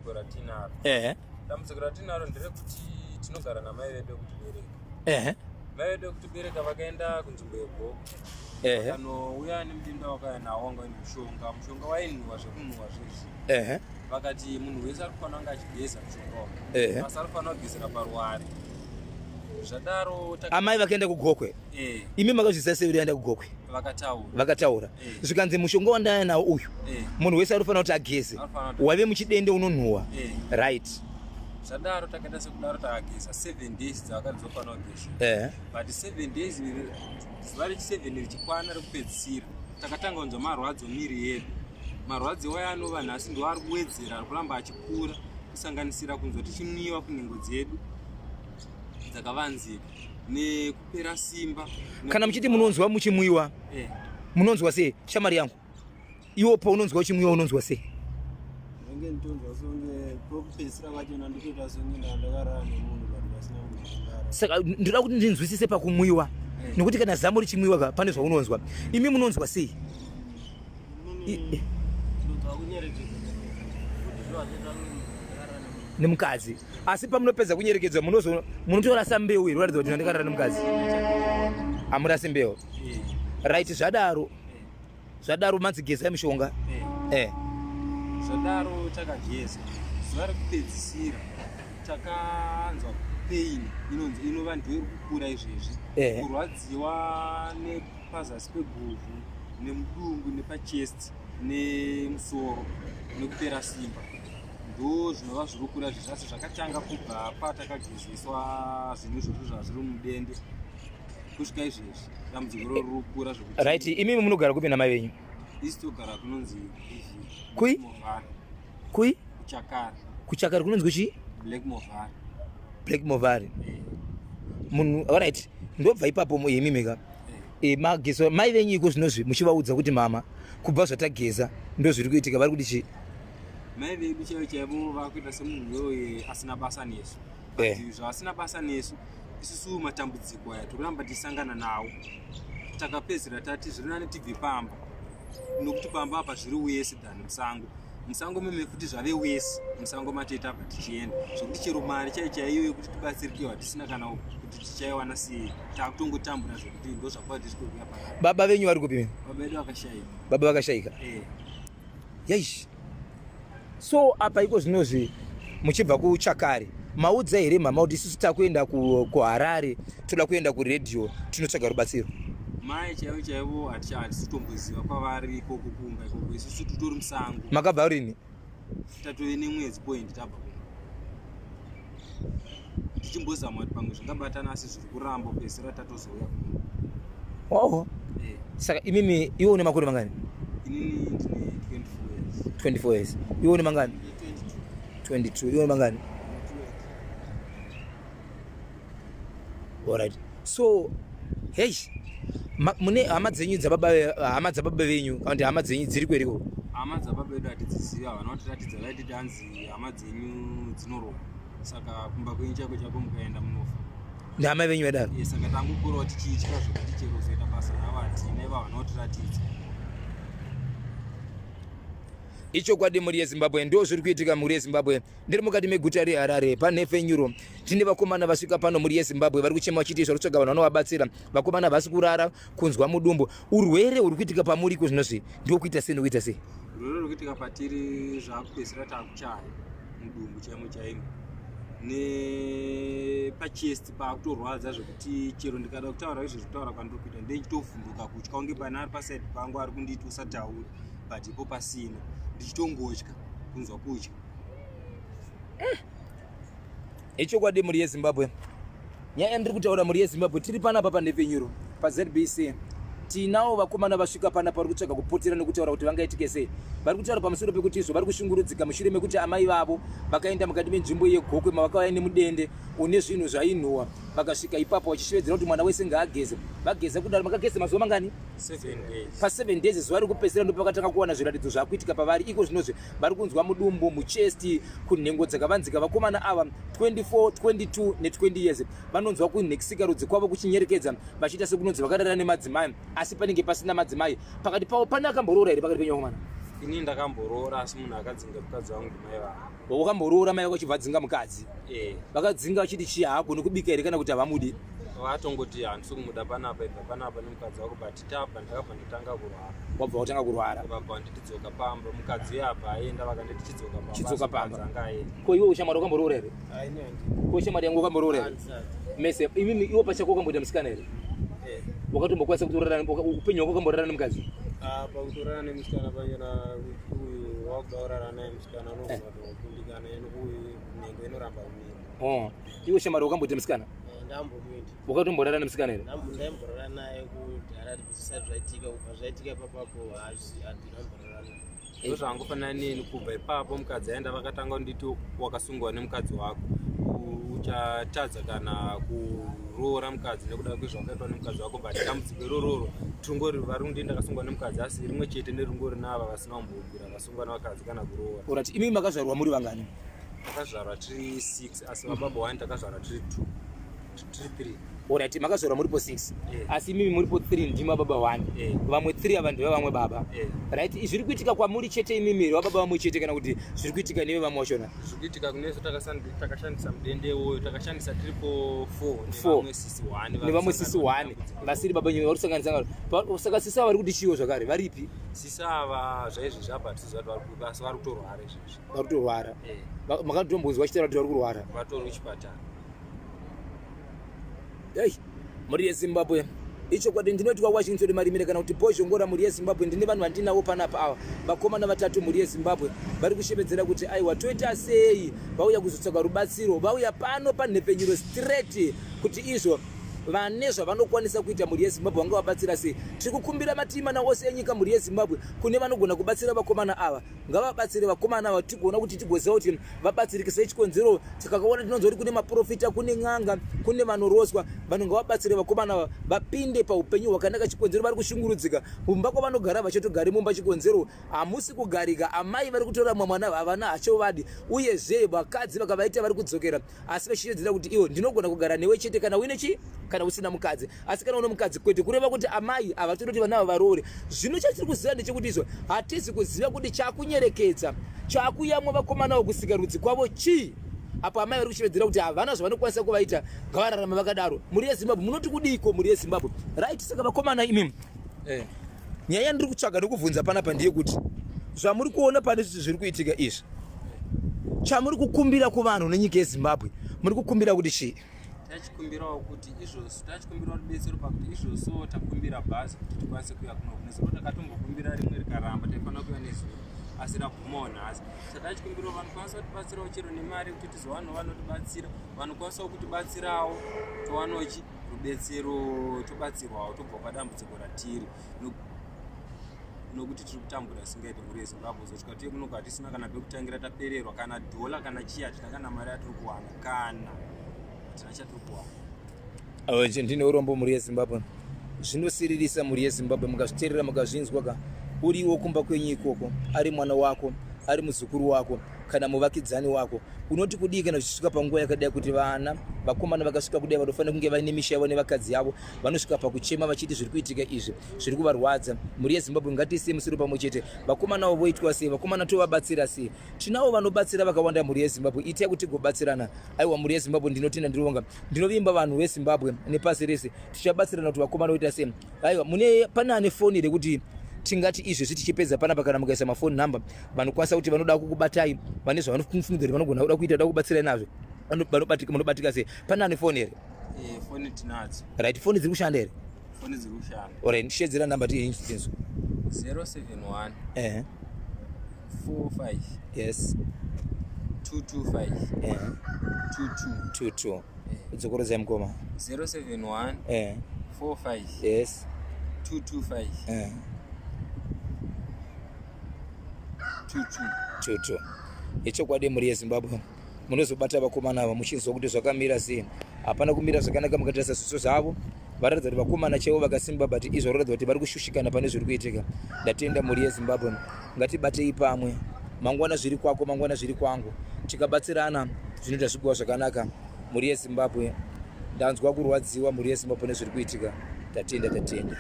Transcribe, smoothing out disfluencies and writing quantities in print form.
Dambudziko ratinaro. Ehe. Dambudziko ratinaro nderekuti tinogara namai vedu vekutibereka. Ehe. Mai vedu vekutibereka vakaenda kunzvimbo yegoko. Ehe. Vakanouya nemudinda wakauya nawo wanga uine mushonga. Mushonga wainhuwa zvekunhuwa zvezvi. Ehe. Vakati munhu wese ari kufanira kunge achigeza mushonga uyu. Ehe. Asi ari kufanira kugezera paruware. Zvadaro Amai vakaenda kuGokwe. Eh. Imi makazviziva sei kuti aenda kuGokwe? Vakataura. Vakataura. Eh. Zvikanzi mushonga wandaya nawo uyu. Eh. Munhu wese anofanira kuti ageze. Anofanira kuti- Wave muchidende unonhuwa. Eh. Right. Zvadaro takaita sekudaro takageza 7 days dzavakati dzofanira kugeza. Eh. But 7 days zuva rechi 7 richikwana rekupedzisira takatanga kunzwa marwadzo miri yedu. Marwadzo iwayo anova nhasi ndiwo ari kuwedzera ari kuramba achikura kusanganisira kunzwa tichinwiwa kunhengo dzedu dzakavanzika nekupera simba. Kana muchiti munonzwa muchimwiwa eh. Munonzwa sei shamari yangu? Iwo paunonzwa uchimwiwa unonzwa sei? Ndinenge nditonzwa songe pokupedzisira kwachona ndikuita songe ndakarara nemunhu but pasina munhu akangara. Saka ndoda kuti ndinzwisise pakumwiwa Eh. nekuti kana zamu richimwiwa ka pane zvaunonzwa. Imi munonzwa sei? Inini ndinonzwa kunyerekedzwa kuti zvazvoita kunge munhu ndakarara nemunhu. Nemukadzi. Asi pamunopedza kunyerekedzwa munozo munotorasa mbeu here kuratidza kuti ndakarara nemukadzi? Hamurasi mbeu. Eh. Right, zvadaro. Zvadaro manzi gezai mishonga. Eh. Eh. Zvadaro takageza zuva rekupedzisira takanzwa pain inonzi inova ndiyo iri kukura izvezvi Eh. kurwadziwa nepazasi peguvhu nemudumbu nepachest nemusoro nekupera simba ndo zvinova zviri kukura izvezvi asi zvakatanga kubva patakagezeswa zvinhu izvozvo zvazviri mudende kusvika izvezvi dambudziko roro riri kukura zvekuti Right, imimi munogara kupi namai venyu? Isu togara kunonzi BV. Kui? Movhari. Kui? Kuchakari. Kuchakari kunonzi kuchi? Black Movhari. Black Movhari. Eh. Munhu alright, ndobva ipapo imimi ka. Eh. E, magezo mai venyu iko zvinozvi muchivaudza kuti mama kubva zvatageza ndozviri kuitika vari kuti chii? Mai vedu chaivo chaivo vakuita semunhu uyoye asina basa nesu. Eh. But zvaasina basa nesu isusu matambudziko aya tikuramba tichisangana nawo. Takapedzisira tati zviri nani tibve pamba nokuti pamba apa zviri wese than musango. Musango meme futi zvave wese musango mateta apa tichienda zvekuti chero mari chai chaiyo yekuti tibatsirike hatisina kana kuti tichaiwana sei takutongotambura zvekuti ndozvakuva tisvike kuya panapa. Baba venyu vari kupi? Baba vedu vakashaika. Baba vakashaika. Eh. Yaish. So apa iko zvinozvi muchibva kuchakari maudza here mama kuti isusu takuenda kuHarare toda kuenda kuredhiyo tinotsvaga rubatsiro? Mai chaivo chaivo hatisi kutomboziva kwavari ikoko kumba ikoko isusu titori musango. Makabva rini? Tatove nemwedzi point tabva kumba tichimbozama kuti pamwe zvingabatana asi zviri kuramba kupedzisira tatozouya kuno. Oh. Eh. Saka imimi iwe une makore mangani? Inini ndine 24 years. 24 years. Iwe une mangani? Ndine 22. 22. Iwe une mangani? 28. Alright. So hey, mune hama dzenyu dzababa hama dzababa venyu kana kuti hama dzenyu dziri kweriko? Hama dzababa vedu hatidzizivi, havana kutiratidza vaititi hanzi hama dzenyu dzinorohwa saka kumba kwenyu chako chako mukaenda munofa. Ndihama venyu vadaro? Yes, saka tangokurawo tichitya zvekuti chero kuzoita basa ravo hatina ivo havana kutiratidza. Ichokwadi mhuri yeZimbabwe, ndo zviri kuitika mhuri yeZimbabwe. Ndiri mukati meguta reHarare panhepfenyuro. Tine vakomana vasvika pano mhuri yeZimbabwe vari kuchema vachiti vari kutsvaga vanhu vanovabatsira. Vakomana havasi kurara kunzwa mudumbu. Urwere huri kuitika pamuri iko zvinozvi ndokuita sei nokuita sei? Urwere huri kuitika patiri zvakupedzisira takuchaya mudumbu chaimo chaimo nepachest pakutorwadza zvekuti chero ndikada kutaura izvo zvekutaura kwandiri kuita ndichitovhunduka kutya kunge pane ari pasaidi pangu ari kunditi usataure but ipo pasina ndichitongotya kunzwa kutya. Ichokwadi mhuri yeZimbabwe, nyaya yandiri kutaura mhuri yeZimbabwe, tiri panapa panhepfenyuro paZBC. Tinawo vakomana vasvika panapa vari kutsvaga kupotera nekutaura kuti vangaitike sei. Vari kutaura pamusoro pekuti izvo vari kushungurudzika mushure mekuti amai vavo vakaenda mukati menzvimbo yeGokwe mavakauya nemudende une zvinhu zvainhuwa, vakasvika ipapo vachishevedzera kuti mwana wese ngaageze. Vageza kudaro, makageza mazuva mangani? 7 days. Pa 7 days zuva rekupedzisira ndopavakatanga kuwana zviratidzo zvakuitika pavari. Iko zvinozvi vari kunzwa mudumbu, muchest, kunhengo dzakavanzika. Vakomana ava 24, 22 ne20 years vanonzwa kunhekisikarudzi kwavo kuchinyerekedza vachiita sekunonzi vakarara nemadzimai, asi panenge pasina madzimai pakati pavo. Pane akamboroora here pakati penyu vakomana? Ini ndakamboroora asi munhu akadzinga mukadzi wangu ndimai vangu. Wakamboroora mai vako achibva adzinga mukadzi? Eh. Vakadzinga vachiti chii haagoni kubika here kana kuti havamudi? Vatongoti handisi kumuda panapa ibva panapa nemukadzi wako but tabva ndakabva ndatanga kurwara. Wabva watanga kurwara. Vakabva vanditi dzoka pamba mukadzi uye abva aenda vakanditi chidzoka pamba. Chidzoka pamba. Anga aenda. Ko iwe ushamwari wakamboroora here? Haini handina. Ko shamwari yangu wakamboroora here? Handisati. Mese imimi iwe pachako wakamboita musikana here? Eh. Wakatombokwanisa kutorara upenyu hwako wakamborara nemukadzi? Ah, pakutorara nemusikana pachona uyu wakuda kurara naye musikana unogona kutokundikana uyu nhengo inoramba kumira. Oh. Iwe shamwari wakamboita musikana? Eh, ndambomuita. Wakatomborara nemusikana here? Ndaimborara naye kudhara zvisati zvaitika kubva zvaitika ipapapo handina kumborara naye. Ndozvangofanana neni kubva ipapo mukadzi aenda vakatanga kunditi wakasungwa nemukadzi wako uchatadza kana kuroora mukadzi nekuda kwezvawakaitwa nemukadzi wako but dambudziko irororo tingori vari kundi ndakasungwa nemukadzi asi rimwe chete neringori nava vasina kumbobvira vasungwa nevakadzi kana kuroora. Alright, imi makazvarwa muri vangani? Takazvarwa tiri 6 asi vababa wani takazvarwa tiri 2 tiri 3. Alright, makazvarwa muripo 6 Eh. asi imimi muripo 3 ndima baba 1 Eh. vamwe 3 ava ndeva vamwe baba Eh. right zviri kuitika kwamuri chete imimi here vababa vamwe chete kana kuti zviri kuitika neve vamwe vachona Zviri kuitika kunesu takashandisa mudende iwoyo takashandisa tiripo 4 Four. nevamwe sisi 1 nevamwe sisi 1 vasiri baba nyuma vari kusanganisa saka sisi ava vari kuti chiwo zvakare varipi Sisi ava zvaizvezvi apa hatisiziva kuti vari kupi asi vari kutorwara izvezvi. Vari kutorwara. Eh. Makatombonzwa vachitaura kuti vari kurwara? Vatori kuchipatara. Hey, mhuri yeZimbabwe ichokwadi ndinoti waWashington Marimire kana kuti Bhozhongora mhuri yeZimbabwe ndine vanhu vandinavo panapa ava vakomana vatatu mhuri yeZimbabwe vari kushevedzera kuti aiwa toita sei vauya kuzotsvaka rubatsiro vauya pano panhepfenyuro straight kuti izvo vane zvavanokwanisa kuita mhuri yeZimbabwe vanga vabatsira sei tiri kukumbira mativi mana ose enyika mhuri yeZimbabwe kune vanogona kubatsira vakomana ava ngavabatsire vakomana ava tigoona kuti tigoziva kuti vabatsirike sei chikonzero takakaona tinonzwa kuti kune maprofita kune n'anga kune vanoroswa vanhu ngavabatsire vakomana ava vapinde paupenyu hwakanaka chikonzero vari kushungurudzika mumba kwavanogara vachatogari mumba chikonzero hamusi kugarika amai vari kutora mwana havana hachovadi uyezve vakadzi vakavaita vari kudzokera asi vachishedzera kuti iwo ndinogona kugara newe chete kana uine chii kana usina mukadzi asi kana une mukadzi kwete kureva kuti amai havatodi kuti vana ava varoore zvino chatiri kuziva ndechekuti izvo hatizi kuziva kuti chakunyerekedza chakuyamwa vakomana vokusika rudzi kwavo chii apo amai vari kushevedzera kuti havana zvavanokwanisa kuvaita ngavararama vakadaro mhuri yezimbabwe munoti kudiiko mhuri yezimbabwe right saka vakomana imimi eh. Nyaya yandiri kutsvaga nekubvunza panapa ndeyekuti zvamuri kuona pane zviri kuitika izvi chamuri kukumbira kuvanhu nenyika yezimbabwe muri kukumbira kuti chii? Tachikumbirawo kuti izvozvo tachikumbirawo rubetsero pakuti izvozvo takumbira bhazi kuti tikwanise kuuya kuno nezuro takatombokumbira rimwe rikaramba taifanira kuuya nezuro asi rabvumawo nhasi saka tachikumbirawo vanokwanisa kutibatsirawo chero nemari kuti tizowanawo vanotibatsira vanokwanisawo kutibatsirawo towanawo chi rubetsero tobatsirwawo tobva padambudziko ratiri nokuti tiri kutambura singaiti mhuri yezimbabwe zosvika tiye kuno kwatisina kana pekutangira tapererwa kana dhola kana chii hatina kana mari yatiri kuwana kana hatina chatiri kuwana. Ndine urombo mhuri yezimbabwe zvinosiririsa mhuri yezimbabwe mukazviteerera mukazvinzwa ka uriwo kumba kwenyu ikoko ari mwana wako ari muzukuru wako kana muvakidzani wako unoti kudii kana zvichisvika panguva yakadai kuti vana vakomana vakasvika kudai vanofanira kunge vaine misha yavo nevakadzi yavo vanosvika pakuchema vachiti zviri kuitika izvi zviri kuvarwadza mhuri yezimbabwe ngatiisei musoro pamwe chete vakomana avo voitwa sei vakomana tovabatsira sei tinavo vanobatsira vakawanda mhuri yezimbabwe itai kuti tigobatsirana aiwa mhuri yezimbabwe ndinotenda ndinovonga ndinovimba vanhu vezimbabwe nepasi rese tichabatsirana kuti vakomana voita sei aiwa mune pane ane foni rekuti tingati izvezvi tichipedza panapa kana mukaisa mafoni number vanokwanisa kuti vanoda kukubatai vane zvavanofungidzira kuti vanogona kuda kuita da kubatsirai nazvo vanobatika munobatika sei pane ane foni here? Eh, foni tinadzo. Right, foni dziri kushanda here? Foni dziri kushanda. Alright, ndishedzera number tiinzwe. 071 eh 45 yes 225 eh 22 22 Dzokorodzai mukoma. 071 eh 45 yes 225 eh 22 22. Ichokwadi mhuri yeZimbabwe munozobata vakomana ava muchinzwa kuti zvakamira sei. Hapana kumira zvakanaka mukatarisa zviso zvavo varatidza kuti vakomana chaivo vakasimba but izvo varatidza kuti vari kushushikana pane zviri kuitika. Ndatenda mhuri yeZimbabwe ngatibatei pamwe mangwana zviri kwako mangwana zviri kwangu tikabatsirana zvinoita zvigova zvakanaka mhuri yeZimbabwe ndanzwa kurwadziwa mhuri yeZimbabwe nezviri kuitika. Tatenda tatenda.